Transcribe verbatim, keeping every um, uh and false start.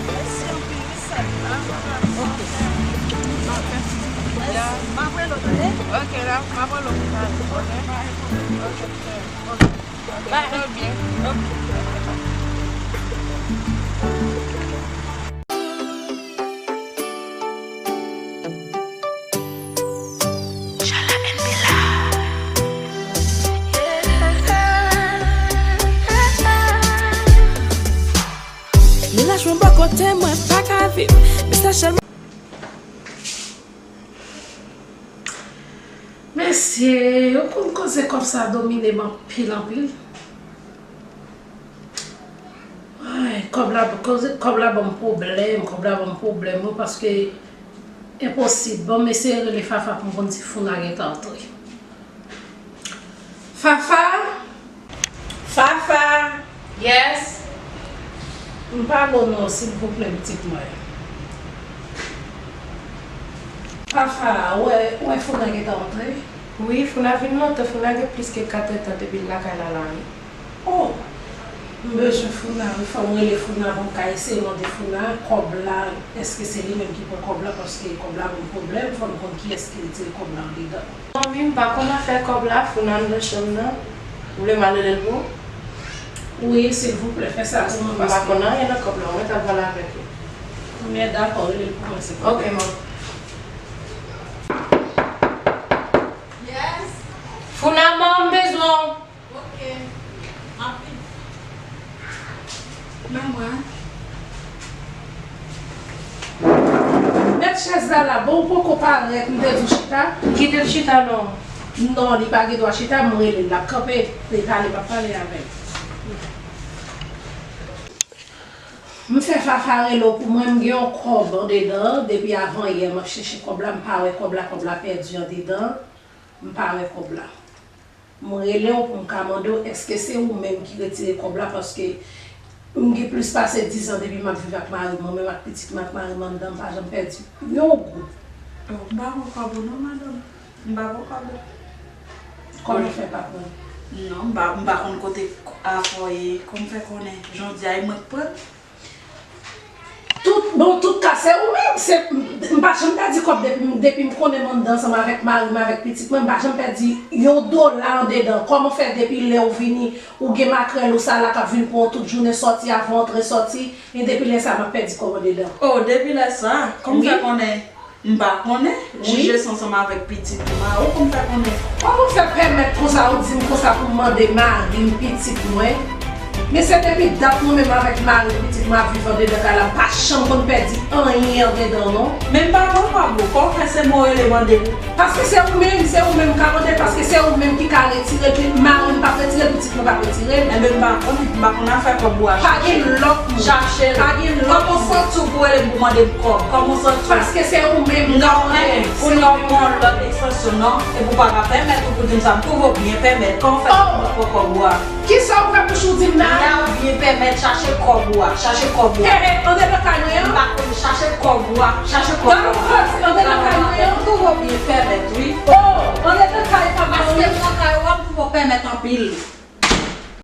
Mèsi anpil, wi, sè m. Ok. Ya. M ap rele w tande. Ok, la, m ap rele w pou pale, ok? Ok, sè. Ok. Ok, bye. Trè byen. Ok. Nou lach mwen bò kote mwen pa ka viv. Mesye, yo konn koze kòb sa domine m anpil, anpil. Ay, kòb la, koze, kòb la ban m pwoblèm, kòb la ban m pwoblèm, wi, paske enposib. Ban m eseye rele Fafa pou m konn si Founa gentan antre. Fafa! Fafa! Yes? M pale w non, silvouplè, pitit mwen. Fafa, ou wè, ou wè Founa gentan antre? Wi, Founa vin lontan, Founa gen plis ke katrètan depi l lakay la la, wi. Oh! M bezwen Founa, wi, fò m rele Founa pou m ka eseye mande Founa kòb la, èske se li menm ki pran kòb la, paske kòb la ban m pwoblèm, fò m konn kiyès ki retire kòb la andedan. Zanmi m pa konn afè kòb la, Founa anndan chanm nan. Ou vle m al rele l pou ou? Wi, silvouplè, fè sa pou mwen, paske m pa konn anyen nan kòb la, mwen t ap pale avèk li. Men dakò, rele l pou mwen, silvouplè. Ok, man. Yes. Founa, man, m bezwen w. Ok. M ap vini. Men mwen. Met chèz la la, bon, ou poko parèt, m te di w chita. Kite l chita non. Non, li pa gen dwa chita, m rele l, l ap kanpe, li pale, m ap pale avè l. M fè Fafa rele w pou mwen, m gen yon kòb andedan, depi avan yè m ap chèche kòb la, m pa wè kòb la, kòb la pèdi andedan, m pa wè kòb la. M rele w pou m ka mande w, èske se ou menm ki retire kòb la? Paske m gen plis pase dizan depi m ap viv ak mari m, mwen menm ak pitit mwen ak mari m anndan, m pa janm pèdi yon goud. Oh, m pa pran kòb ou non, madanm. M pa pran kòb ou. Kòman w fè pa pran? Non, m pa, m pa konn kote afè w ye. Kòman w fè konnen? Jan w di a, e mwen k pran l. Tout, bon, tout ka, se ou menm, se, m, m pa janm pèdi kòb depi, depi m konnen m anndan ansanm avèk mari m, avèk pitit mwen, m pa janm pèdi yon dola andedan. Kòman w fè depi lè w vini, ou gen makrèl ou sa la k ap vin pran w tout jounen, sòti avan w antre sòti, e depi lè sa a m ap pèdi kòb andedan? Oh, depi lè sa a, kòman w fè konnen? M pa konnen, wi. Jije sa ansanm avèk pitit ou, mari w pou m fè konnen. Kòman w fè pèmèt konsa, ou di m konsa pou m mande mari m, pitit mwen? Men se depi dat mwen menm avèk mari m, pitit mwen ap viv andedan kay la, m pa janm konn pèdi anyen andedan non. Men m pa pran kòb ou, kòman w fè se mwen w rele mande l? Paske se ou menm, se ou menm m ka mande l, paske se ou menm ki ka retire l, mari m p ap retire l, pitit mwen p ap retire l. Enben m pa konnen, m pa konn afè kòb ou a. Pa gen lòt moun. Chache l. Pa gen lòt moun. Kòman w santi w pou w rele m pou mande m kòb? Kòman w santi w? Paske se ou menm. Non, en, kounye a w pran lòt ekstansyon non, epi w pa ka pèmèt ou pou di m sa, m twouve w byen pèmèt. Kòman w fè pou w pran kòb ou a? Kisa w fè bouch ou di m la? Kounye a w byen pèmèt. Mèt chache kòb ou a, chache kòb ou a. Ehe, antre nan kay mwen an. M pa konn, chache kòb ou a, chache kòb ou a. Antre nan kay mwen an. Ou twò byen fè mèt, wi. Oh, antre nan kay papa mwen an. Paske m nan kay ou a, m twò fè mèt anpil.